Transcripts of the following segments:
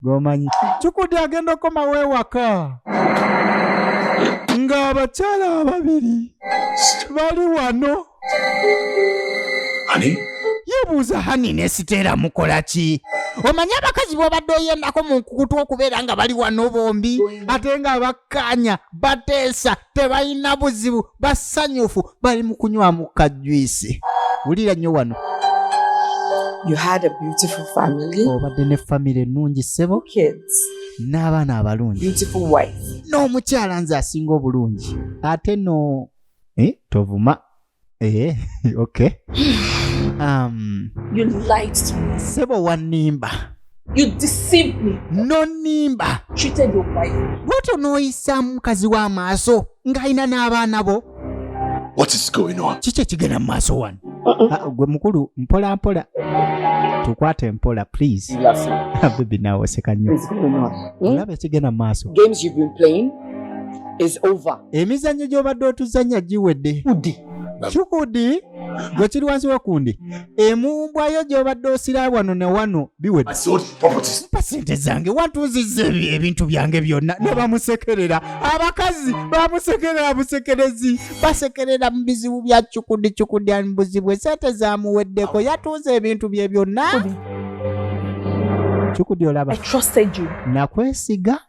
Gomanyi Cukudi agenda okukomawo ewaka ng'abakyala ababiri bali wano. Honey? Yebuuza, "Honey ne Siteera mukola ki?" Omanyi abakazi b'obadde oyendako mu nkukutu okubeera nga bali wano bombi, ate nga bakkaanya, bateesa, tebalina buzibu, basanyufu, bali mu kunywamu kajwisi. Wulira nnyo wano. You had a beautiful family, Obadde ne famire ennungi, ssebo, kids, n'abaana abalungi, beautiful wife. N'omukyala nze asinga obulungi. Ate no tovuma. Okay. You lied to me. Ssebo, wannimba. You deceived me. Nonnimba. Treated your wife. Bwotyo n'oyisa mukazi w'amaaso ng'alina n'abaana bo. What is going on? Kiki ekigenda mu maaso wano? Ah, gwe mukulu, mpola mpola, tukwate mpola, please. You laughing? Baby, naawe oseka nnyo. What's going on? Hmm? Olaba ekigenda mu maaso? Games you've been playing is over. Emizannyo gy'obadde otuzannya giwedde. Cukudi gwe kiri wansi wekundi emumbwayo gy'obadde osira wano ne wano biwedde. I sold properties. Mpa sente zange, wantuuzizza ebintu byange byonna. Ne bamusekerera abakazi, bamusekerera busekerezi, basekerera mu bizibu bya Cukudi. Cukudi ali mu buzibu, esente zamuweddeko, yatuuza ebintu bye byonna. Cukudi, olaba? I trusted you. Nakwesiga.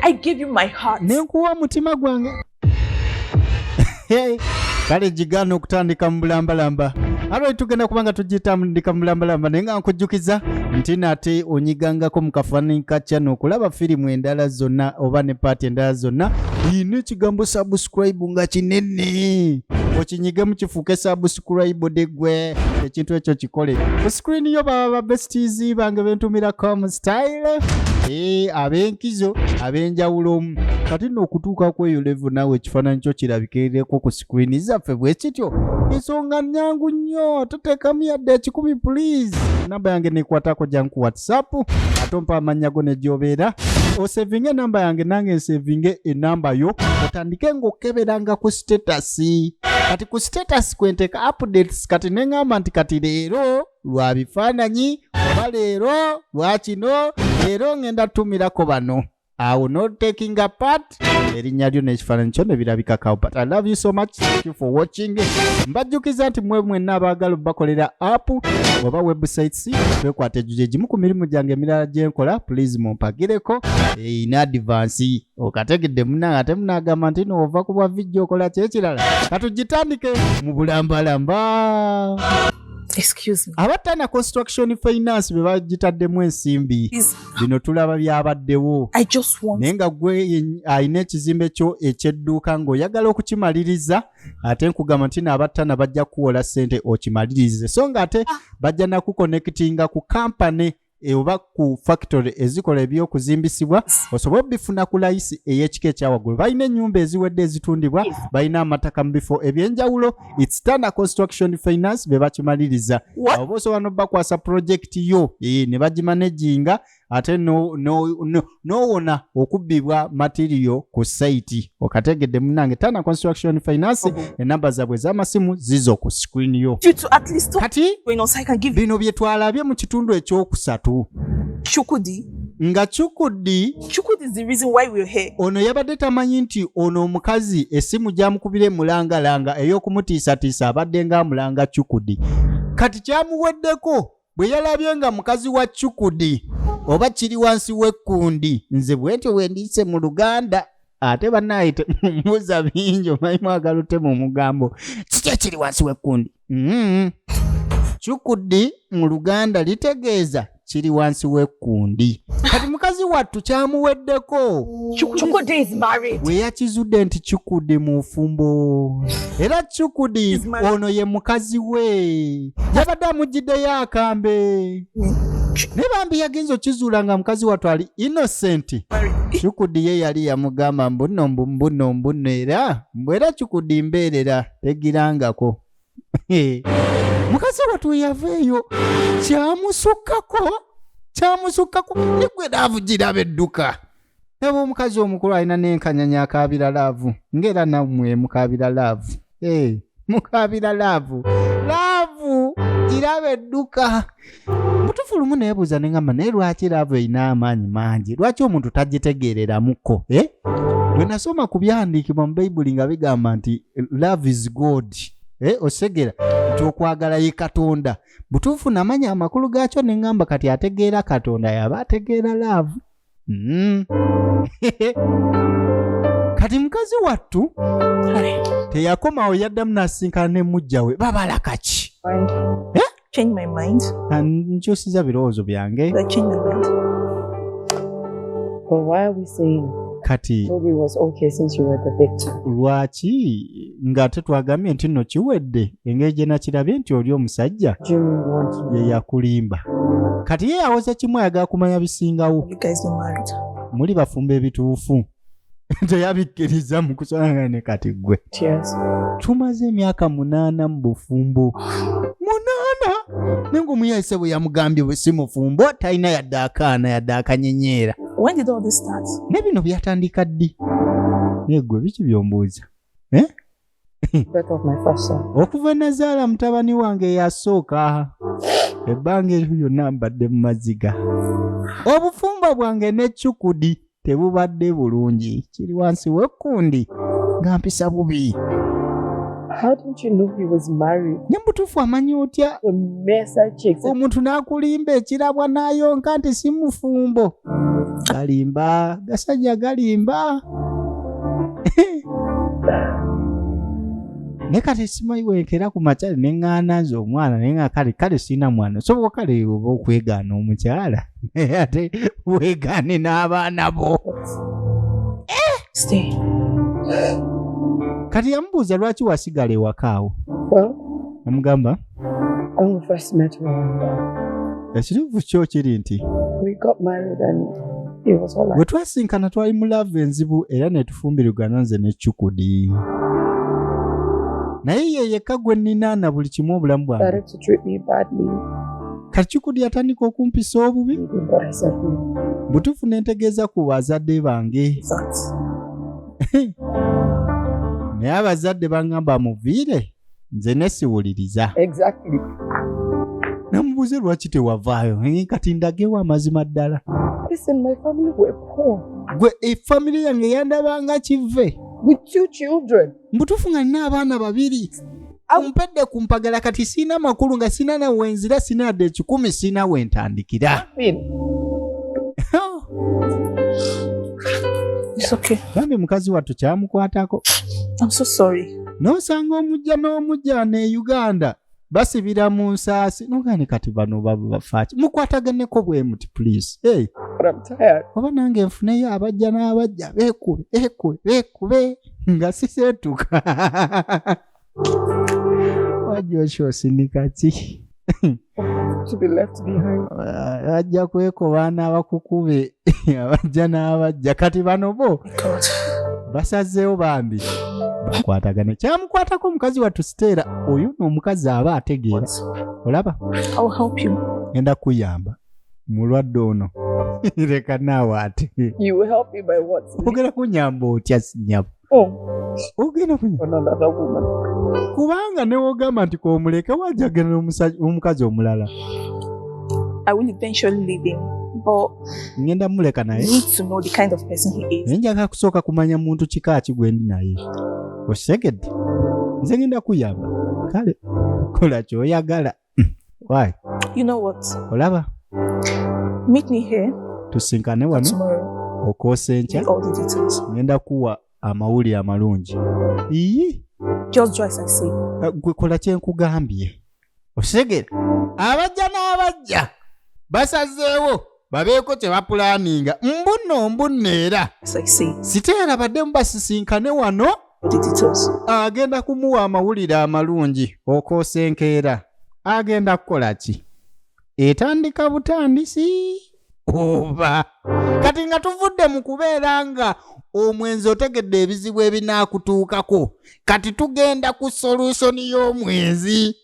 I gave you my heart. Ne nkuwa omutima gwange. Hey, kale gigaana okutandika mu bulambalamba. Alwa tugenda kuba nga tugitandika mu bulambalamba, naye nga nkujjukiza nti nate onyigangako mu kafaananyi ka channel okulaba firimu endala zonna oba ne part endala zonna. Iyina ekigambo "subscribe" nga kinene, okinyigemu kifuuke "subscribe" gwe ekintu ekyo kikole ku screen yo. Baba ba besties bange bentumira com style, ab'enkizo ab'enjawulo. Kati nno okutuuka ku eyo level, naawe ekifaananyi kyo kirabikireko ku screen zaffe bwe kityo. Ensonga nyangu nnyo, toteekamu yadde 100, please. Namba yange nekwatako, jangu ku WhatsApp, ate ompa amannya go ne gy'obeera, osevinge enamba yange, nange nsevinge enamba yo, otandike ng'okeberanga ku status. Kati ku status kwenteeka updates. Kati neŋŋamba nti kati leero lwa bifaananyi oba leero lwa kino, leero ŋŋenda tumirako bano. Awo no taking a part, erinnya lyo n'ekifaananyi kyo ne birabikakawo. But I love you so much, thank you for watching. Mbajjukiza nti mmwe mwenna abaagala bakolera app oba websites, twekwata egyo gye gimu ku mirimu gyange emirala gye nkola. Please mumpagireko in advance. Okategedde munange? Ate munagamba nti no ova ku bwa vijja okola kyekirala. Katugitandike mu bulambalamba. Excuse me. Abatana Construction Finance be bagitaddemu ensimbi. Please, Bino tulaba byabaddewo. I just want Naye nga gwe alina ekizimbe kyo ekyedduuka ng'oyagala okukimaliriza, ate nkugamba nti naabattana bajja kuwola ssente okimalirize, so nga ate bajja nakuconnectinga ku kampany oba ku factory ezikola ebyokuzimbisibwa, osobole obifuna ku layisi ey'ekika ekyawaggulu. Balina ennyumba eziwedde ezitundibwa, balina amataka mu bifo ebyenjawulo. It's Tana Construction Finance be bakimaliriza. What? Oba osobola nobakwasa project yo, ne bagimanaginga, ate n'owona okubbibwa material ku site. Okategedde munange? Tana Construction Finance, enamba zaabwe ez'amasimu zizo ku screen yo. You to at least talk Kati going on so I can give you bino bye twalabye mu kitundu ekyokusatu Chukudi. nga Cukudi. Chukudi is the reason why we're here. Ono yabadde tamanyi nti ono omukazi essimu gy'amukubira emulangalanga ey'okumutiisatiisa abadde ng'amulanga Cukudi. Kati kyamuweddeko bwe yalabye nga mukazi wa Cukudi oba kiri wansi w'ekkundi. Nze bwe ntyo bwe ndiise mu Luganda, ate bannaaye temumbuuza bingi, omanyi mwagala otema omugambo. Kiki ekiri wansi w'ekkundi? Cukudi mu Luganda litegeeza kiri wansi w'ekkundi. Kati mukazi wattu kyamuweddeko Chukudi is married. bwe yakizudde nti Cukudi mufumbo, era Cukudi Is married. ono ye mukazi we yabadde amugiddeyo akambe. Naye bambi yagenza okizuula nga mukazi wattu ali innocent. Cukudi ye yali yamugamba mbuno mbu mbuno mbuno, era mbu era Cukudi mbeerera tegirangako. Mukazi wattu we yava eyo kyamusukkako, kyamusukkako nigwe love giraba edduka. Eba omukazi omukulu alina n'enkanyanya, akaabira love, ng'era nammwe mukaabira love. Mukaabira love. Love giraba edduka. Mutuufu lumu neebuuza ne ŋŋamba naye lwaki laavu erina amaanyi mangi, lwaki omuntu tagitegeereramuko, eh? Bwe nasoma ku byawandiikibwa mu Bayibuli nga bigamba nti love is God, eh, osegera nti okwagala ye Katonda. Butuufu namanya amakulu gaakyo ne ŋŋamba kati ategeera Katonda yaba ategeera laavu. Kati mukazi wattu teyakomawo, yaddamu n'asisinkana ne mujja we babala kaki. Change my mind. Nkyusiza birowoozo byange. I changed my mind. But why are we saying Kati Toby was okay since you were the victim? Lwaki ng'ate twagambye nti nno kiwedde, engeri gye nakirabye nti oli omusajja Do you want to ye yakulimba. Kati ye yawoza kimu, ayagala kumanya bisingawo. You guys been married? Muli bafumba ebituufu? Teyabikkiriza mu kusonga ne kati gwe Tears. Tumaze emyaka 8 mu bufumbo, 8, naye ng'omuyayise bwe yamugambye bwe si mufumbo, talina yadde akaana yadde akanyenyeera. When did all this start? Ne bino byatandika ddi? Naye gwe biki byombuuza? Birth of my first son. Okuva nazaala mutabani wange eyasooka, ebbanga eryo lyonna mbadde mu maziga. Obufumbo bwange ne Cukudi tebubadde bulungi, kiri wansi w'ekkundi nga mpisa bubi. How didn't you know he was married? Ne mutuufu amanyi otya? The mess chicks. Omuntu n'akulimba ekirabwa n'ayonka nti si mufumbo. Galimba, gasajja galimba. Naye kati simanyi wenkera ku makyali ne ŋŋaana nze omwana, naye nga kale kale sirina mwana. Osobola kale oba okwegaana omukyala, naye ate weegaane n'abaana bo. Stay. Kati yamubuuza lwaki wasigala ewaka awo. Well, Amugamba when we first met, we were in love. Ekituufu kyo kiri nti We got married and it was all bwe like twasinkana twali mu love enzibu era ne tufumbirigana nze ne Cukudi, naye ye yekka gwe nnina na buli kimu obulamu bwange. Started to treat me badly. Kati Cukudi yatandika okumpisa obubi. But I said no. Butuufu ne ntegeeza ku bazadde bange. That. Naye abazadde baŋŋamba muviire, nze ne siwuliriza. Exactly. Namubuuze lwaki tewavaayo? Eh, kati ndagewo amazima ddala. Listen, my family were poor Gwe efamire yange yandabanga kive with two children. Mbutuufu nga nina abaana babiri ompedde ku mpagala, kati siina makulu nga sina nawenzira, sina yadde 100, sina wentandikira. Finn, It's okay. Bambi mukazi wattu kyamukwatako. I'm so sorry. N'osanga omujja n'omujja ne Uganda basibira mu nsaasi nogane kati bano baba bafaaki mukwataganeko bwe muti, please, hey. But I'm tired. Oba nange nfuneyo abajja n'abajja beekube beekube beekube nga siseetuka wajja okyosinika ki? To be left behind. Bajja kwekobaana abakukube abajja n'abajja. Kati bano bo God. Basazeewo bambi bakwatagane. Kyamukwatako omukazi wattu Siteera oyo n'omukazi aba ategeera. What? Olaba. I'll help you. Ngenda kuyamba mulwadde ono, leka naawe ate. You will help me by what? Ogenda kunyamba otya nyabo? Oh, Ogenda kunyamba on another woman. Kubanga newogamba nti komuleke wajagenda omukazi omulala. I will eventually leave him, but Ngenda muleka I naye need to know the kind of person he is. naye njagala kusooka kumanya muntu kika ki gwe ndi naye. Osegedde? Nze ngenda kuyamba, kale kola kyoyagala. Why? You know what? Olaba. Meet me here Tusinkane wano tomorrow. okwosa enkya. With all the details. Ngenda kuwa amawulire amalungi iyi. Just do as I say. Gwe kola kyenkugambye. Osegere? Abajja n'abajja basazeewo babeeko kye bapulaninga mbunno mbunno era As I say. Siteera baddemu basisinkane wano. All the details. Agenda kumuwa amawulire amalungi okwosa enkeera. Agenda kukola ki? Etandika butandisi oba kati nga tuvudde mu kubeera nga omwenzi otegedde ebizibu ebinaakutuukako, kati tugenda ku solution y'omwenzi.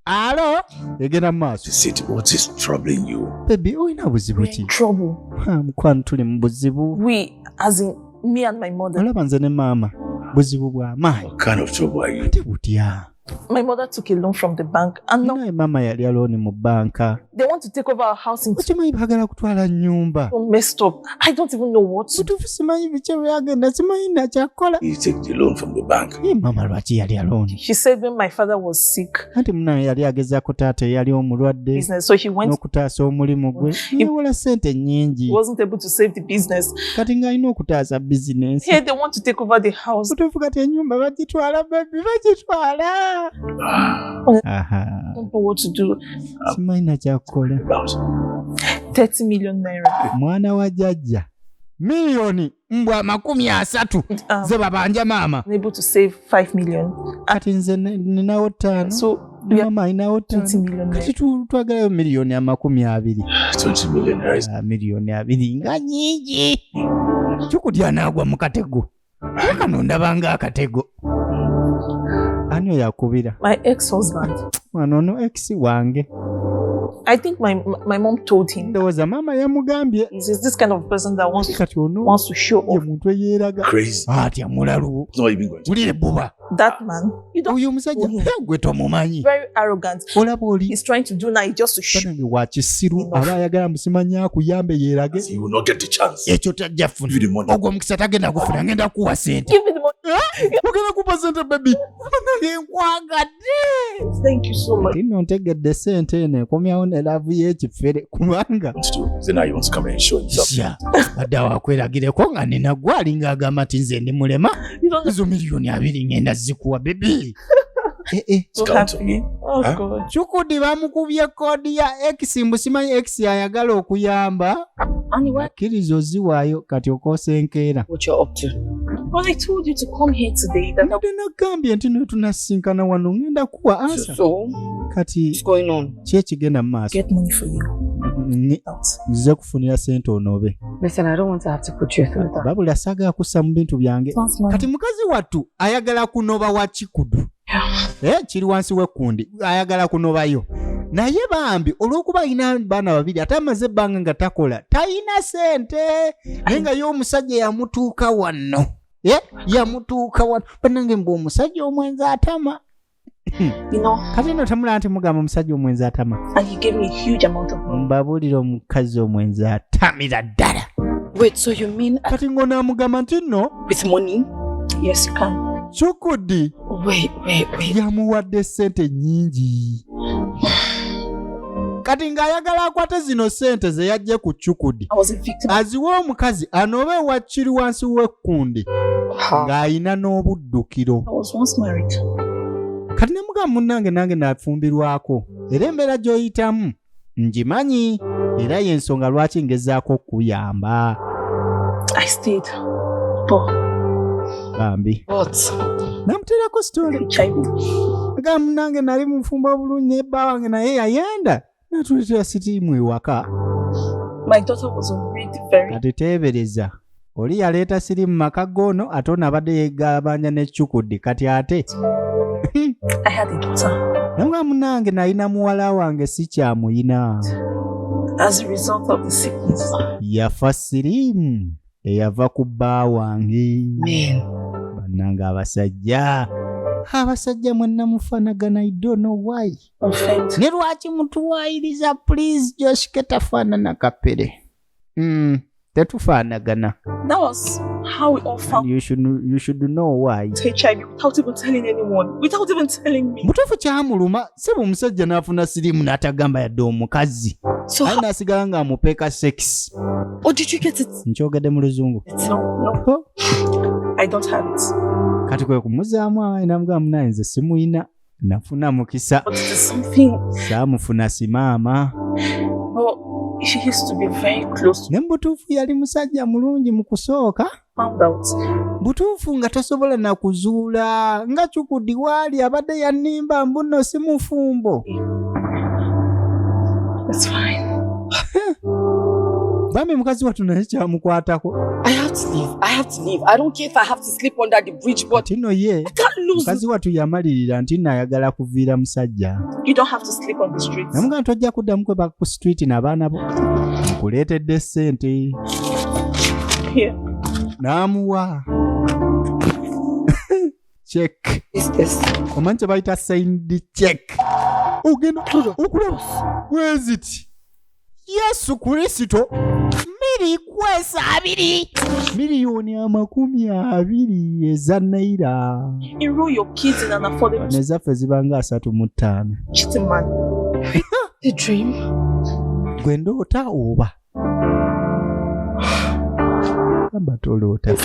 Alo egenda mu maaso. Sit, what is troubling you? Baby, olina buzibu We're ki? in trouble. Ha, mukwano, tuli mu buzibu. We, as in me and my mother. Olaba nze ne maama buzibu bw'amaanyi. What kind of trouble are you? Ate butya? My mother took a loan from the bank and now Naye maama yalya looni mu bbanka. they want to take over our house in Okimanyi baagala kutwala nnyumba. so messed up. I don't even know what to do. Butuufu simanyi biki byagenda, simanyi nakyakukola. You take the loan from the bank. Ye maama lwaki yalya looni? She said when my father was sick, Anti munaye yali agezaako taata eyali omulwadde business, so he went n'okutaasa omulimu gwe. Yewola ssente nnyingi. he wasn't able to save the business. Kati ng'alina okutaasa bizinensi. Here they want to take over the house. Butuufu kati ennyumba bagitwala baby, bagitwala. Ah, Aha, I don't know what to do. simanyi nakyakukola. about 30 million naira. Mwana wa jjajja miliyoni mbwa 30 ze babanja maama. Unable to save 5 million. Kati nze ninawo 5. So we are Maama alinawo 20 5. million naira. Kati twagalayo miliyoni 20. 20 million naira is Ah, miliyoni 20 nga nnyingi. Kikudya naagwa mu katego. Naye kano ndaba nga akatego. Ani oyo akubira? My ex-husband. Mwana ono ex wange. I think my mom told him. Ndowooza maama yamugambye. He's this kind of person that wants to, Kati ono wants to show ye off. muntu eyeeraga. crazy. Atya mulalu. It's not even going to. Wulira ebbuba. That man, you don't Oyo omusajja Mhm. eh, gwe tomumanyi. very arrogant. Olaba oli He's trying to do now is just to show banange wa kisiru aba ayagala musimanyi akuyambe yeerage. He will not get the chance. Ekyo tajja Give funa. you the money. Ogwo omukisa tagenda gufuna ngenda kuwa ssente. Give me the money. Ogenda kumpa ssente baby. Banange nkwagadde. Thank you so much. Nno ntegedde ssente eno ekomyawo ne laavu y'ekifere kubanga Want to do. Then now he wants to come here and show himself. sya badde awo akweragireko nga nina gwe alinga agamba nti nze ndi mulema You don't ezo miliyoni 20 ngenda zikuwa bebi. Eh, eh. so Count on happy. me. Oh Huh? God. Chukudi bamukubye koodi ya X mbu simanyi X ayagala okuyamba Anyway, akkiriza oziwaayo kati okoosa enkeera. What you're up to? well, I told you to come here today. That I Mbadde nagambye nti ne tunasisinkana wano ngenda kuwa ansa. So, Kati what's going on? ki ekigenda mu maaso? get money for you. Out. Nzize kufunira ssente onoobe. Listen, I don't want to have to put you through that. Babula saagala kussa mu bintu byange. Thanks, man. Kati mukazi wattu ayagala kunoba wa kikudu. Eh, kiri wansi w'ekkundi ayagala kunobayo naye bambi olw'okuba alina baana babiri ate amaze ebbanga nga takola talina ssente naye nga ye omusajja yamutuuka wano. Eh, yamutuuka wano bannange mbu omusajja omwenzi atama. You know, Kati nno temulaba nti mugamba omusajja omwenzi atama. and he gave me a huge amount of money. Mbabuulira omukazi omwenzi atamira ddala. Wait, so you mean Kati ng'onaamugamba nti nno with money? Yes, you can. Chukudi Wait, wait, wait. yamuwadde ssente nnyingi. Kati ng'ayagala akwate zino ssente ze yaggye ku Chukudi I was a victim. aziwe omukazi anobe wakiri wansi w'ekkundi Ha. ng'ayina n'obuddukiro. I was once married. Kati ne mugamba munnange nange nafumbirwako era embeera gy'oyitamu ngimanyi era y'ensonga lwaki ngezaako okukuyamba. I stayed. But Bambi What? namuteerako sitole. HIV. Agamba munnange nali mufumbo obulungi naye bba wange naye yayenda natuleetera sitiimu ewaka. My daughter was already very Kati teebereza oli yaleeta siriimu mu maka g'ono ate ono abadde yeegabanya ne Chukudi kati ate I had a daughter. namugamba munnange nalina muwala wange si kyamuyina. As a result of the sickness. Yafa siriimu eyava ku bba wange. Man. Bannange abasajja abasajja mwenna mufaanagana I don't know why. Unfed. Ne lwaki mutuwaayiriza please Joshike tafaanana kapere. Tetufaanagana. That was how we all And found you should know why. HIV without even telling anyone, without even telling me. Mutuufu kyamuluma sebo omusajja n'afuna siriimu n'atagamba yadde omukazi So, aye how, n'asigala ng'amupeeka sex. oh, did you get it? Nkyogedde mu luzungu. No, no, Ho, I don't have it. Kati kwe kumuzaamu awayi n'amugamba munaye nze simuyina nafuna mukisa But it is something. saamufuna simaama. But she used to be very close to Ne mu butuufu yali musajja mulungi mu kusooka. found out. Butuufu nga tosobola na kuzuula nga Chukudi waali abadde yannimba mbu nno si mufumbo. It's fine. Bambi mukazi wattu naye kyamukwatako. I have to leave. I have to leave. I don't care if I have to sleep under the bridge, but Kati nno ye I can't lose. mukazi wattu yamalirira nti nno ayagala kuviira musajja. You don't have to sleep on the streets. Namugamba tojja kuddamu kwebaka ku street n'abaana bo. Nkuleetedde ssente. Here. N'amuwa. check. Is this? Omanyi kye bayita signed check? Ogenda okulaba bweziti Yesu Kristo miri kwesa abiri 20 miliyoni eza naira. Enroll your kids in an affordable Nezaffe zibanga 35. cheating man. The dream? Gwe ndoota oba gamba toloota?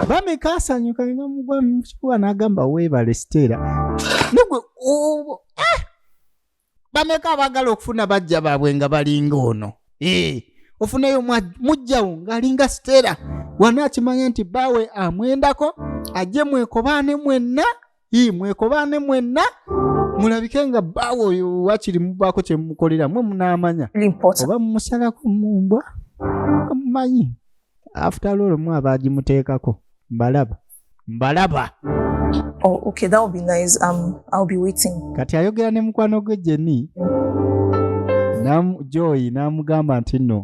Bameka asanyuka nga mugwa mukifuba n'agamba weebale Siteera negwe. Bameka abaagala okufuna bajja baabwe nga balinga ono? Eh, ofuneyo mujjawo ng'alinga Siteera wano, akimanya nti bbaawe amwendako, ajje mwekobaane mwenna. Ii, mwekobaane mwenna mulabike nga bbaawe oyo wakiri mubaako kye mukolera mwe munaamanya. Really important. Oba mumusalako mumbwa mumanyi, after all mu abagimuteekako mbalaba mbalaba. Oh, okay, that would be nice. I'll be waiting. Kati ayogera ne mukwano gwe Jeni Joy n'amugamba nti nno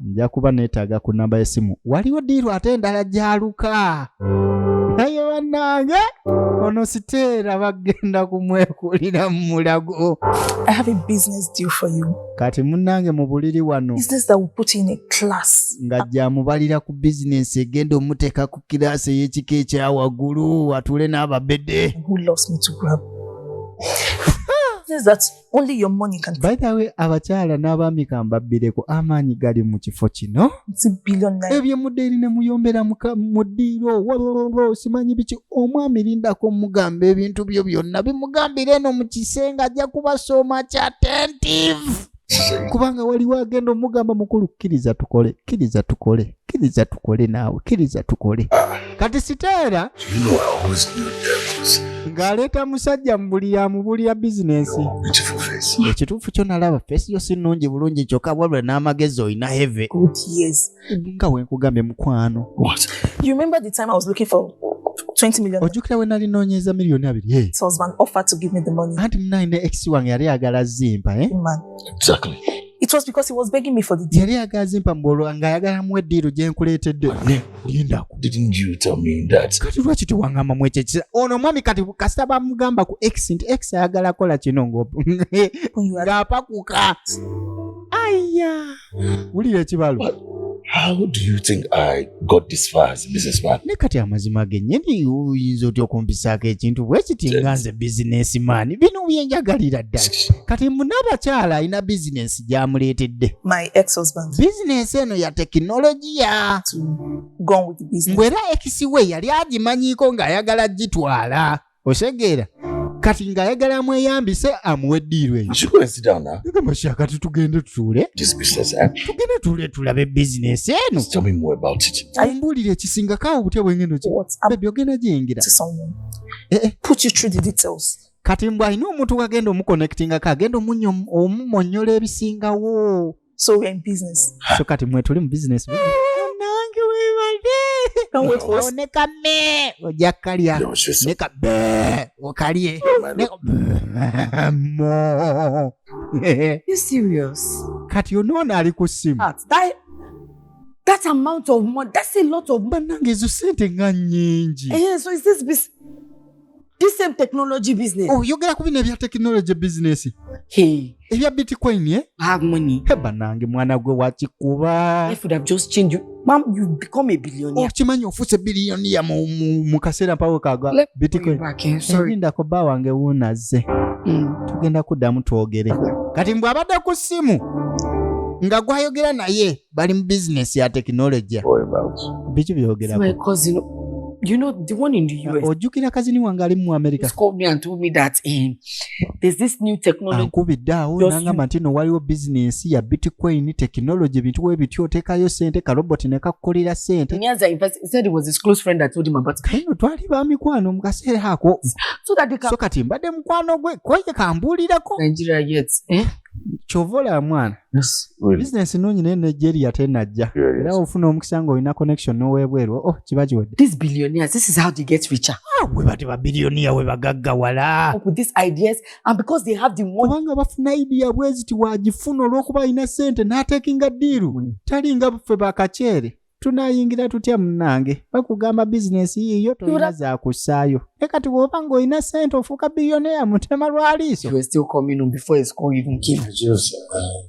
nja kuba neetaaga ku namba y'essimu, waliwo deal ate endala gy'aluka. Naye bannange ono Siteera bagenda kumwekulira mu mulago. I have a business deal for you. Kati munnange mu buliri wano Business that will put you in a class. Nga gy'amubalira ku bizinensi egenda omuteeka ku class ey'ekika ekyawaggulu atuule n'ababedde. Who loves me to grab. Business that only your money can By the way, abakyala n'abaami kambabbireko, amaanyi gali mu kifo kino. 20 billion naira. Ebyo mudde ne muyombera mu ddiiro wololo simanyi biki. Omwami lindako mugamba ebintu byo byonna bimugambira eno mu kisenge, ajja kuba so much attentive kubanga waliwo agenda omugamba, mukulu kkiriza tukole, kkiriza tukole, kkiriza tukole naawe, kkiriza tukole. Kati Siteera You know, I always knew there was ng'aleeta musajja mu buli amubulira bizinensi. Beautiful face. Ekituufu kyo nalaba face yo si nnungi bulungi kyokka wabula n'amagezi olina heavy. Good years. Nga we nkugambye mukwano. What? You remember the time I was looking for 20 million? Ojjukira we nali noonyeza 20 miliyoni? Hey. His husband offered to give me the money. Anti munaye ne ex wange yali ayagala zimpa, eh? Man. Exactly. It was because he was begging me for the deal. Yali ayagala zimpa mbwolwa ng'ayagala muwe deal gye nkuleetedde. Lindako. Didn't you tell me that? Kati lwaki tewaŋŋamba mu ekyo ekisa ono omwami? Kati kasita bamugamba ku ex nti ex ayagala kola kino When you are ng'apakuka aya wulira ekibalo. How do you think I got this far as a businessman? Ne kati amazima gennyini oyinza otya okumpisaako ekintu bwe kiti nga nze businessman? Bino byenjagalira ddala. Kati munaabakyala alina bizinesi gy'amuleetedde. My ex-husband Bizinesi eno ya tekinologiya. to go on with the business. Mbwera ex we yali agimanyiiko ng'ayagala gitwala, osegeera? Kati ng'ayagala amweyambise amuwe e deal eyo. You should go and sit down now. Gamba sha kati tugende tutuule. This business, eh? Tugende tutuule tulabe bizinesi eno. Just tell me more about it. Ombuulire ekisingako awo butya bwengendo ki. What? I'm Baby ogenda giyingira. to someone. Eh, eh. Put you through the details. Kati mbw alina omuntu gwagenda omuconnectingako, agenda omumonyola ebisingawo. So we're in business. So kati mwe tuli mu bizinesi nange webale. Can't wait for us. Ne kame ojja kalya. Yo, it's ne kabe okalye ne mo. You serious? Kati onoono ali ku ssimu. That amount of money, that's a lot of money. Bannange ezo sente nga nnyingi. Eh, so is this same technology business? Oyogera ku bino ebya technology business? Hey, Ebya bitcoin, eh? I have money. He bannange mwana gwe wakikuba. Life would have just changed you. Mom, you become a billionaire. Okimanyi ofuuse billionaire mu kaseera mpawo kaga Let me bitcoin. back, eh? Sorry. Erindako bba wange wuunazze. Tugenda kuddamu twogere. Kati mbwe abadde ku ssimu nga gwayogera naye bali mu bizinesi ya tekinologiya. What about? Biki It's my byogerako? cousin. You know, the one in the US. Ojjukira cousin wange ali mu Amerika? Just called me and told me that there's this new technology. Ankubidde awo nangamba nti no waliwo bizinesi ya bitcoin technology, ebintu we bityo, oteekayo sente karoboti ne kakukolera sente. Nyanza invest. He said it was his close friend that told him about it. Kano twali ba mikwano mu kaseera ako. So that they can So kati mbadde mukwano gwe koye kambuulirako. Nigeria yet. Eh? Kyova olaba mwana. Yes. Really? Bizinesi nnungi naye Nigeria tenajja. Yeah, Era yes. ofuna omukisa ng'olina connection n'owebweru, oh kiba kiwedde. These billionaires, this is how they get richer. Ah, we bati babiliyoniya we bagaggawala. Up with these ideas, and because they have the money, Kubanga bafuna idea bweziti wagifuna olw'okuba alina ssente n'atekinga deal, talinga ffe bakaceere tunayingira tutya munnange? Bakugamba bizinesi yiiyo tolina zakussaayo. E kati bw'oba ng'olina ssente ofuuka biliyonea mutema lwaliiso. You were still coming home before his call even came. I just,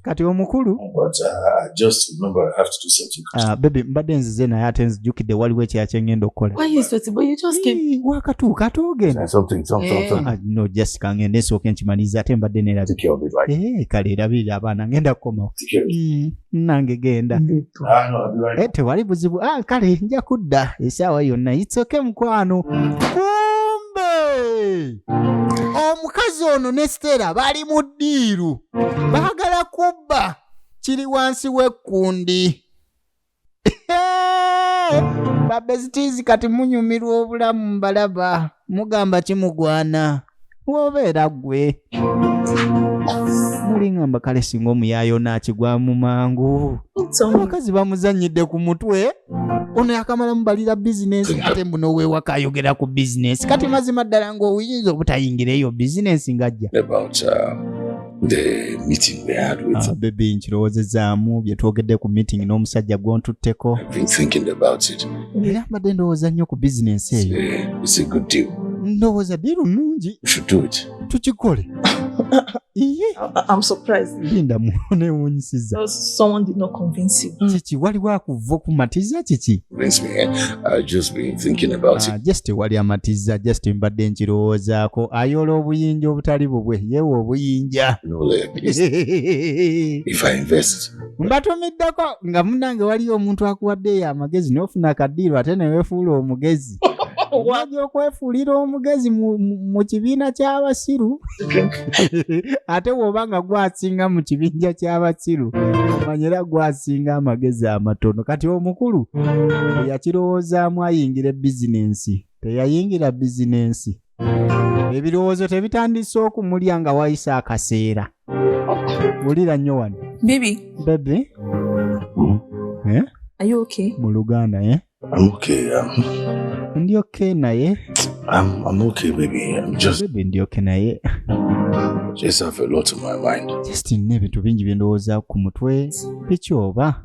Kati omukulu but I just remember I have to do something. Ah, baby mbadde nzize naye ate nzijukidde waliwo ekirala kye ngenda okukola. Why are you sweating? But you just came. Ii, wakatuuka ate ogenda. Something, something, Eh. something. Ah, no just kangende nsooke nkimalirize ate mbadde nerabye. Take care of it, right? Eh, kale erabirira abaana ngenda kukomawo. Take care of it. Nange genda. Ah, no, I'll be right Eh, tewali buzibu. Ah, kale nja kudda essaawa yonna. It's okay mukwano. Kumbe omukazi ono ne Stella bali mu ddiiru, baagala kubba kiri wansi w'ekkundi. Babesitiizi kati munyumirwa obulamu mbalaba mugamba kimugwana wobeera ggwe mulingamba kale singa omuyaayo naakigwamu mangu. Tell me. Abakazi bamuzannyidde ku mutwe ono yakamala mubalira bizinensi ate mbuno weewaka ayogera ku bizinensi kati mazima ddala ng'oyinza obutayingira eyo bizinensi ng'ajja. About the meeting we had with. Ah, baby nkirowoozezaamu bye twogedde ku meeting n'omusajja gw'ontutteko. I've been thinking about it. Era mbadde ndowooza nnyo ku bizinensi It's eyo. it's a good deal. Ndowooza deal nnungi. We should do it. Tukikole iye. I'm surprised. Linda muneewuunyisizza. Because someone did not convince you. Kiki waliwo akuva okumatiza kiki? Convince me. Eh? I've just been thinking about it. Ah, just wali amatiza just mbadde nkirowoozaako ayoola obuyinja obutali bubwe yeewa obuyinja. You know, like, if I invest, Mbatumiddeko nga munnange waliyo omuntu akuwadde eyo amagezi n'ofuna akaddiiro ate ne weefuula omugezi ojja okwefuulira omugezi mu kibiina ky'abasiru ate bw'oba nga gwasinga mu kibinja ky'abasiru omanyera gwasinga amagezi amatono. Kati omukulu yakirowoozaamu ayingira bizinensi teyayingira bizinensi ebirowoozo tebitandise okumulya nga wayise akaseera. Wulira nnyo wano. Baby, Baby. Eh? are you okay? Mu Luganda, eh? I'm okay. Ndi okay naye. I'm okay, baby. I'm just Baby ndi okay naye. just have a lot on my mind. Just nina ebintu bingi bye ndowooza ku mutwe biki oba.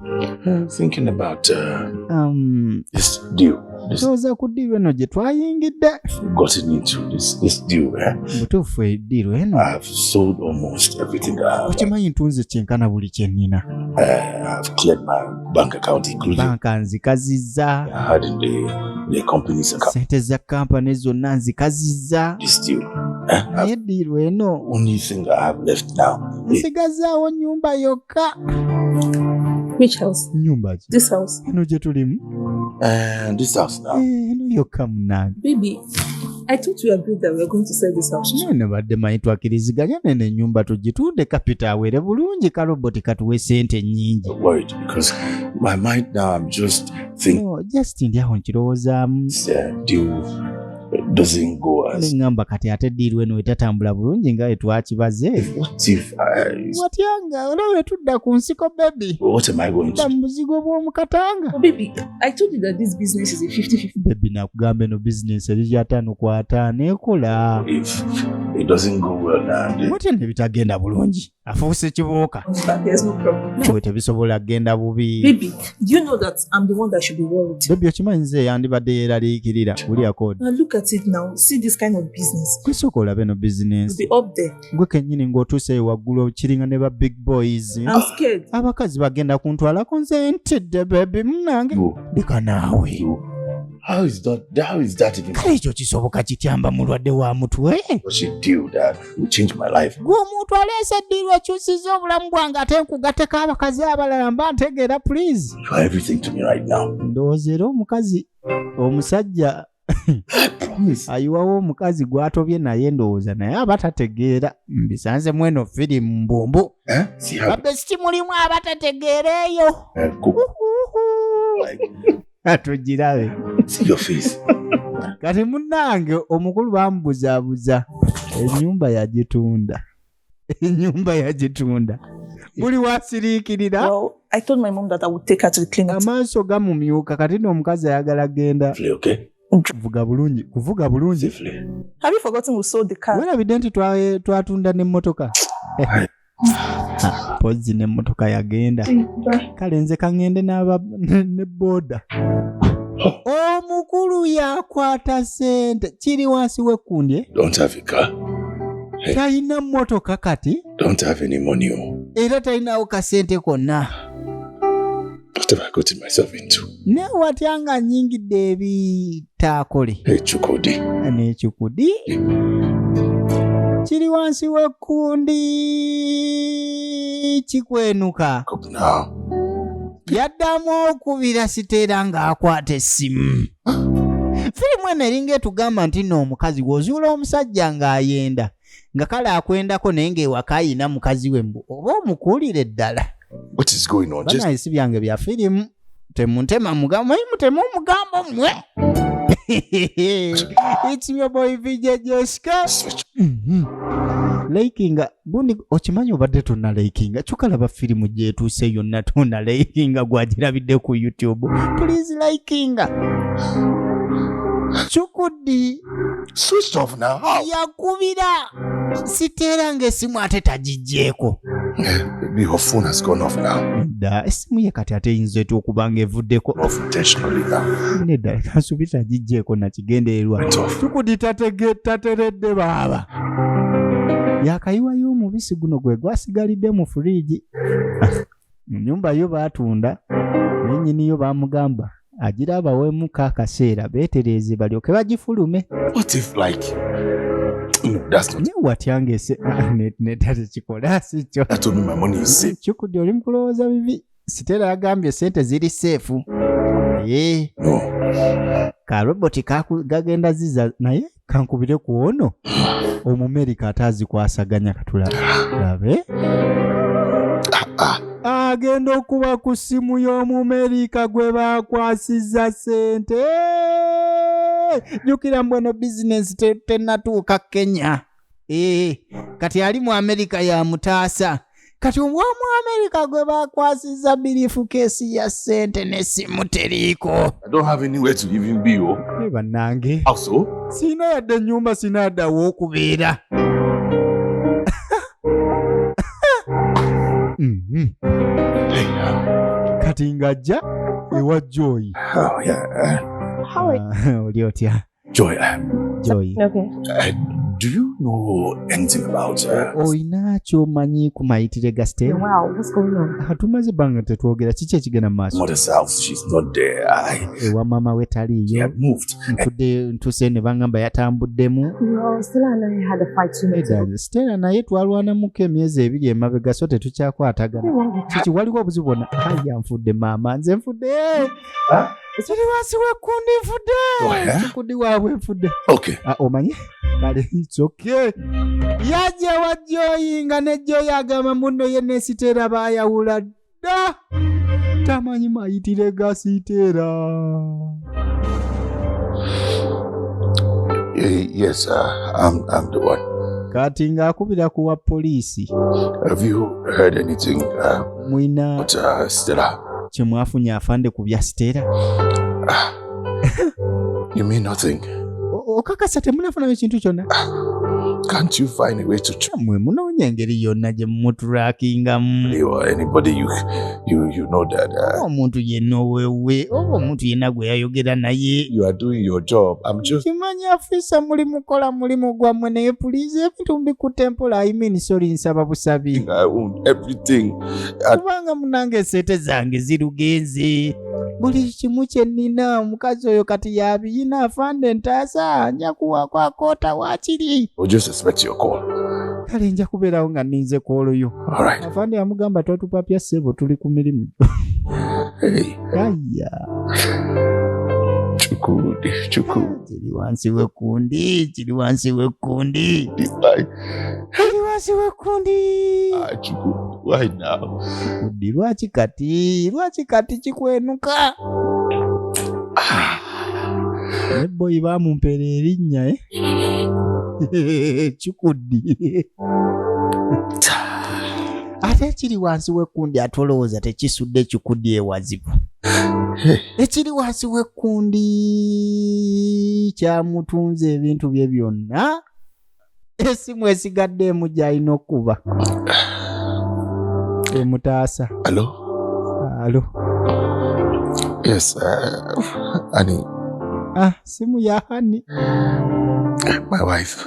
Thinking about this deal. This Ndowooza ku ddiiru eno gye twayingidde. gotten into this deal. Eh? Butuufu eddiiru eno. I've sold almost everything I have. Okimanyi ntunze kyenkana buli kye nnina. I've cleared my bank account, including Banka nzikazizza. I had in the company's account. Sente za kampani zonna nzikazizza. This deal. Eh? Naye eddiiru eno Only thing I have left now is nsigazaawo nnyumba yokka. Which house? Nnyumba ki? This house. Eno gye tulimu. This house now. Eh, eno yokka munnange. Baby, I thought we agreed that we are going to sell this house. Nene badde manyi twakkiriziganya neno ennyumba tugitunde kapita awere bulungi kaloboti katuwe sente nnyingi. I'm worried because my mind now, I'm just thinking No, just ndi awo nkirowoozaamu. this deal doesn't go as. Neŋŋamba kati ate ddiiru eno etatambula bulungi nga etwakibaze. What if I? Watya nga olaba tudda ku nsiko baby. What am I going Tudda to? mu buzigo bw'omukatanga. Oh, baby, I told you that this business is a 50-50. Baby nakugamba eno bizinensi eri 50 ku 50 ekola. If it doesn't go well now, then Watya ne bitagenda bulungi afuuse kibuuka. There's no problem. Nawe tebisobola kugenda bubi. Baby, do you know that I'm the one that should be worried? Baby okimanyi nze yandibadde yeeraliikirira wulira kodi. Now look at it now. See this kind of business. Gwe olabe eno You'll bizinensi. be up there. Gwe kennyini ng'otuuseeyo waggulu okiringa ne ba big boys. I'm scared. Abakazi bagenda kuntwalako nze ntidde baby munnange. you, Leka naawe. you. How is that? How is that even Kale ekyo kisoboka kityamba mulwadde wa mutwe? such a deal that will change my life? Gwe omuntu aleese eddiirwa ekyusiza obulamu bwange ate nkugatteko abakazi abalala mba ntegeera please. You are everything to me right now. Ndowooza era omukazi omusajja I promise. ayiwawo omukazi gw'atobye naye ndowooza naye aba tategeera mbisanze mweno firimu mbumbu. Eh? See how Babesiti mulimu abatategeera eyo. cook like Atugirabe. see your face. Kati munnange omukulu bamubuzaabuza ennyumba yagitunda ennyumba yagitunda buli wasiriikirira. Well, I told my mom that I would take her to the clinic. Amaaso gamumyuka kati nno omukazi ayagala genda Safely, okay? kuvuga bulungi kuvuga bulungi. Safely. Have you forgotten we sold the car? Weerabidde nti twatunda n'emmotoka. Ah, pozzi n'emmotoka yagenda. Kale nze kaŋŋende ne booda. Omukulu yakwata sente kiri wansi w'ekkundi, eh? Don't have a car. Talina mmotoka kati. Don't have any money. Oh. Era talinawo kasente konna. What have I gotten myself into? Naye watya nga nnyingidde ebitaakole? Hey, Chukudi. N'ekikudi kiri wansi w'ekkundi kikwenuka. Up now. Yaddamu okubira Siteera ng'akwata essimu. Firimu eno eringa etugamba nti nno omukazi bw'ozuula omusajja ng'ayenda nga kale akwendako naye ng'ewaka ayina mukazi we, mbu oba omukuulire ddala. What is going on? Just Banaye, si byange bya firimu, temuntema mugambo, manyi muteme omugambo mmwe. It's your boy VJ Jessica. switch. Likinga gundi, okimanyi obadde tonnalikinga, kyukalaba firimu gyetuuse yonna tonnalikinga, gwagirabidde ku YouTube, please likinga. Cukuddi Switched off now. How? Yakubira Siteera ng'essimu ate tagiggyeko. Maybe her phone has gone off now. Nedda, essimu ye kati ate eyinza etya okuba nga evuddeko? Off intentionally now. Nedda, kansubi tagiggyeko nakigendererwa. Went off. Cukudi tateredde baaba yakayiwayo omubisi guno gwe gwasigalidde mu furiigi mu nyumba yo baatunda, naye nnyiniyo baamugamba agira abaweemuko akaseera beetereeze balyoke bagifulume. What if, like, no, that's not. Naye watya ng'ese nedda, tekikola si kyo. That told me my money is safe. Cukudi oli mu kulowooza bibi. Sitera yagambye sente ziri safe. Ee. No. Karoboti gagenda ziza, naye kankubire ku ono Omumerika ate azikwasaganya, katulabe. Agenda okuba ku ssimu y'Omumerika gwe bakwasiza sente. Jjukira mbweno bizinensi tennatuuka Kenya. Ee, kati ali mu Amerika yamutaasa. Kati omwomu Amerika gwe bakwasiza briefcase ya sente n'essimu teriiko. I don't have anywhere to even be. Oh. Ne bannange. How so? Sina yadde ennyumba, sina yadde aw'okubeera. Hey, Kati ng'ajja ewa Joy. Oh, yeah. How are Ah, oli otya? Joy, Joy. Okay. do you know anything about Olina kyomanyi ku mayitire ga Stella? Wow, what's going on? Ah, tumaze ebbanga tetwogera, kiki ekigenda mu maaso? Mother's house? She's not there. I Ewa maama we She taliiyo. had moved. Ntudde ntuse ne baŋŋamba yatambuddemu. No, Stella and I had a fight 2 months ago. Nedda, Stella naye twalwanamuko emyezi 2 emabega, so tetukyakwatagana. Nothing wrong with Kiki, waliwo obuzibu bwonna? Aya, nfudde maama, nze nfudde. Kiri wansi w'ekkundi, nfudde. Oh, yeah? Kikundi waabwe, nfudde. Okay. Ah, omanyi kale, it's okay. Yajja wa Joyi nga ne Joyi agamba munno ye ne Siteera baayawula dda, tamanyi mayitire ga Siteera. Yes, I'm the one. Kati ng'akubira ku wa poliisi. Have you heard anything Mwina about Stella? kye mwafunye afande ku bya Siteera? You mean nothing? Okakasa temunafunayo kintu kyonna? Can't you find a way to Mwe munoonya engeri yonna gye mumuturakingamu. you or anybody you know that Omuntu yenna owewe oba omuntu yenna gwe yayogera naye. You are doing your job. I'm just Kimanyi afisa muli mukola mulimu gwammwe, naye please ebintu mbikutte mpola. I mean, sorry, nsaba busabi. I own everything. Kubanga munange esente zange zirugenze, buli kimu kye nnina omukazi oyo kati yabiyina. Afande ntaasa, nja kuwaako akoota waakiri. I'll just expect your call. Kale nja kubeerawo nga nninze kwoloyo. All right. Afande yamugamba, twatupapya ssebo, tuli ku mirimu. Hey, Aya. Chukudi, Chukudi, Kiri wansi w'ekkundi, kiri wansi w'ekkundi. why? Kiri wansi w'ekkundi. Ah, Chukudi, why now? Kuddi, lwaki kati, lwaki kati kikwenuka? Ne boyi bamumpeera erinnya, eh? Kikuddi. Ate ekiri wansi w'ekkundi ate olowooza tekisudde kikuddi ewazibu. Ekiri wansi w'ekkundi kyamutunze ebintu bye byonna, esimu esigadde emu gy'alina okuba emutaasa. Hello? Alo. Yes, Annie. Ah, simu ya hani. My wife.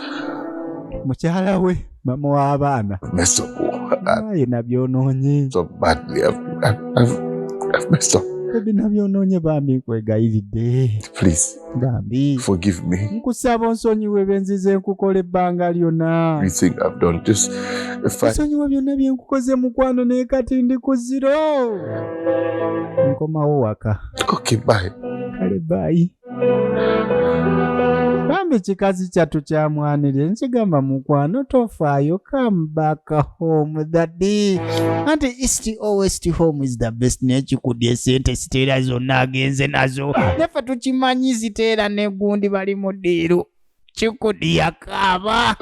Mukyala we, mama w'abaana. I've messed up. Oh, I've Aye, nabyonoonye. messed up badly. I've messed up. Ebi nabyonoonye bambi, nkwegayiridde. Please Bambi forgive me. nkusaba onsonyiwe benzize nkukola ebbanga lyonna. Everything I've done. Just if I Nsonyiwa byonna bye nkukoze mukwano, naye kati ndi ku zero, nkomawo waka. Okay, bye. Kale, bye. Bambi kikazi kyattu kyamwanirire, nkigamba mukwano tofaayo, come back home daddy, anti east or west, home is the best. Naye kikudya esente Siteera zonna agenze nazo, naffe tukimanyi Siteera negundi bali mu ddiiru. Kikudi yakaaba.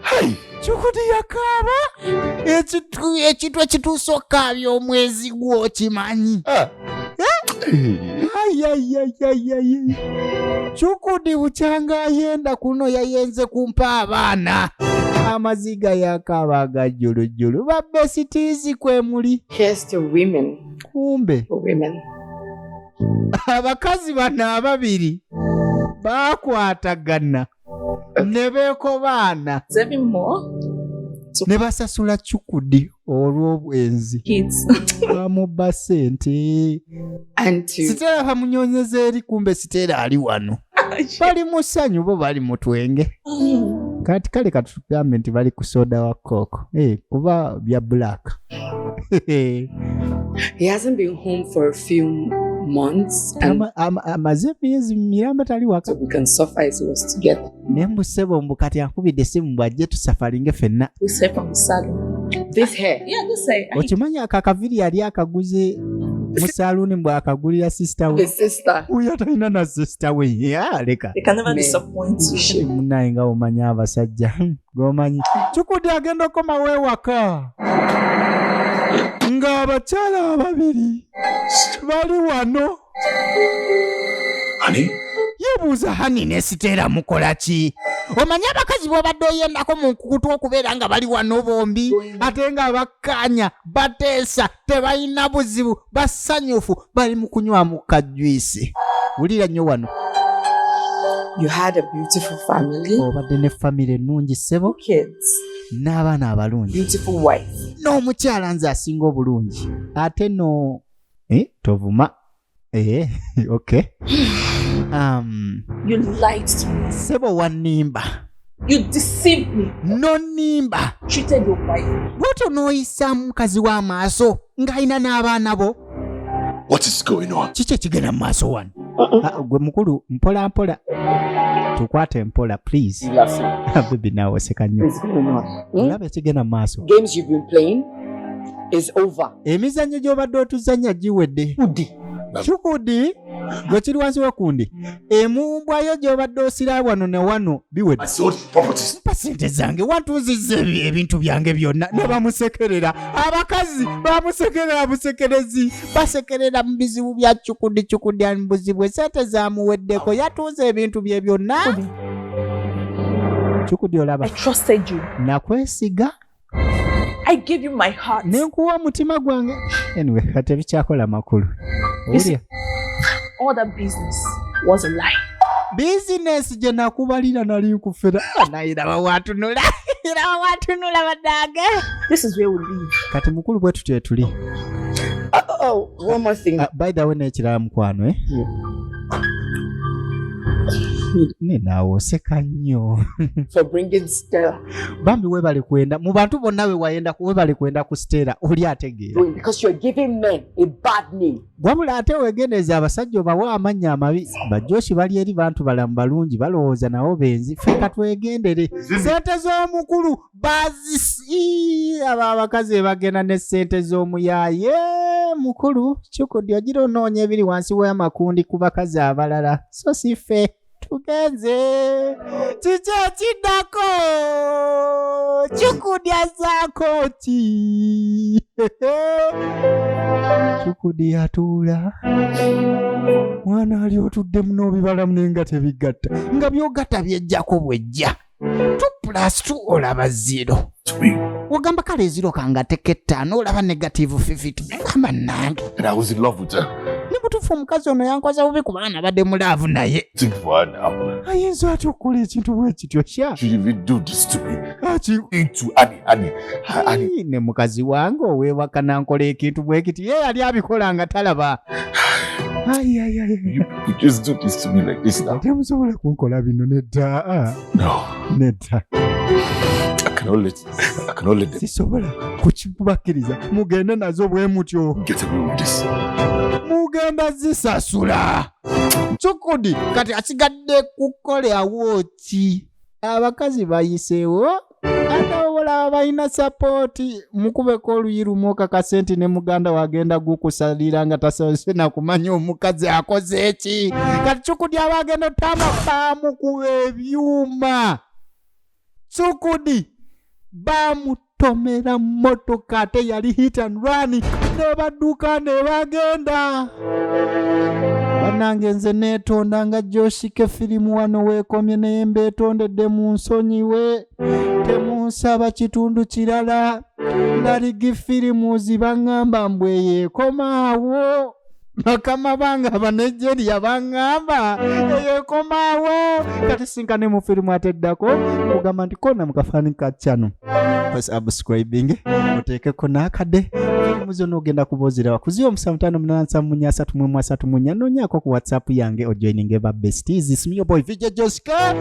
Hey! Kikudi yakaaba ekintu ekituusa okaabya omwezi gwokimanyi. Ah. Hey. Ayayayayay, Cukudi bukyanga ayenda kuno yayenze kumpa abaana, amaziga yakaaba agajjulujjulu. Ba besties kwe muli. Here's to women. Kumbe For women. abakazi bano ababiri baakwatagana ne beekobaana Deserving more ne basasula Cukudi olw'obwenzi. kids. Bamubba ssente. And to Siteera bamunyonyeza eri, kumbe Siteera ali wano, bali mu ssanyu, bo bali mu twenge. Kati kale katugambe nti bali ku soda wa Coke, kuba bya black. He hasn't been home for a few months and Amaze emyezi miramba tali waka. So we can suffer as he was together. Naye mbusebo mbu kati ankubidde essimu bwajje tusafaringe ffenna. This hair from the salon. This hair. Yeah, this hair. Okimanyi ako akaviri yali akaguze mu saaluuni, mbw akagulira sister we. The sister. Oyo talina na sister we ya leka. They can never Man. disappoint you. Munaye nga omanyi abasajja gomanyi, Cukudi agenda okomawo ewaka ng'abakyala ababiri bali wano. Honey? Yebuuza, honey ne Siteera mukola ki? Omanyi abakazi b'obadde oyendako mu nkukutu okubeera nga bali wano bombi, ate nga bakkaanya, bateesa, tebalina buzibu, basanyufu, bali mu kunywamu kajwisi. Wulira nnyo wano. You had a beautiful family, Obadde ne famire ennungi ssebo, kids, n'abaana abalungi, beautiful wife. N'omukyala nze asinga obulungi, ate no tovuma. Okay. You lied to me. Ssebo wannimba. You deceived me. Nonnimba. Treated your wife. Bwotyo n'oyisa mukazi w'amaaso ng'alina n'abaana bo. What is going on? Kiki ekigenda mu maaso wano? Ah, gwe mukulu, mpola mpola, tukwate mpola please. Baby, naawe oseka nnyo. What's going on? Hmm? Olaba ekigenda mu maaso? Games you've been playing is over. Emizannyo gy'obadde otuzannya giwedde. Cukudi gwe kiri wansi wekundi emumbwayo gy'obadde osira wano ne wano biwedde. I sold properties. Mpa sente zange, wantuuzizza ebintu byange byonna. Ne bamusekerera, abakazi bamusekerera busekerezi, basekerera mu bizibu bya Cukudi. Cukudi ali mu buzibu, esente zamuweddeko, yatuuza ebintu bye byonna. Cukudi olaba? I trusted you. Nakwesiga. I gave you my heart. Ne nkuwa omutima gwange. Anyway, kati ebikyakola makulu, owulira? All that business was a lie. Bizinesi gye nakubalira nali nkufera. Naye raba watunula, raba watunula baddange. This is where we live. Kati mukulu bwe tutyo tuli. Oh, one more thing. By the way, n'ekirala mukwano, eh? Ne naawe oseka nnyo. For bringing Stella. Bambi webale kwenda mu bantu bonna we wayenda, webale kwenda ku Stella, oli ategeera. Doing because you're giving men a bad name. Wabula ate weegendereza abasajja obawa amannya amabi. Bajoshi bali eri bantu balamu balungi, balowooza nabo benzi. Ffe katwegendere. Sente z'omukulu bazisi, abo abakazi bagenda ne sente z'omuyaaye mukulu Cukudi, ogira onoonya ebiri wansi w'amakundi ku bakazi abalala, so si ffe tugenze. Kiki ekiddako? Cukudi azaako ki? Cukudi yatuula, mwana ali otuddemu n'obibalamu naye nga tebigatta, nga byogatta byejjako bwejja. 2 plus 2 olaba 0. Ogamba kale 0 kangateko 5, olaba negative 50. Gamba nange. And I was in love with her. Ne butuufu. Mubutuufu omukazi ono yankoze bubi kubanga nabadde mu love naye. Think for her now. Ayinza atya okukola ekintu bwe kityo kya? She even do this to me. Aki- Into Annie, Annie, Annie. Ai, ne mukazi wange ow'ewaka nankola ekintu bwe kiti, ye yali abikola nga talaba. Ai, ai, ai. You people just do this to me like this now. Temusobola kunkola bino, nedda. Ah, No, nedda. I cannot let them Sisobola kukibakkiriza mugende nazo bwe mutyo. get away with this. Mugenda zisasula. Cukudi kati asigadde kukolawo ki? Abakazi bayiseewo, ate olaba balina support. Mukubeko oluyi lumu okakase nti ne muganda wagenda gukusalira nga tasobose nakumanya omukazi akoze eki. Kati Cukudi aba agenda otama, bamukuba ebyuma. Cukudi bamutomera mmotoka, ate yali hit and run, ne badduka ne bagenda. Bannange, nze neetonda nga Joshike, firimu wano weekomye, naye mbeetondedde, mu nsonyiwe, temunsaba kitundu kirala. Laligi firimuzi baŋŋamba mbwe yeekomaawo. Bakama bange Abanigeria baŋŋamba eyeekomaawo. Kati sinkane mu firimu ate eddako, kugamba nti kona mu kafaananyi ka channel, subscribing, oteekeko n'akadde. Firimu zonna ogenda kuba oziraba ku 0758743434. Noonyaako ku WhatsApp yange ojoininge ba besties. It's me, your boy, VJ Josca.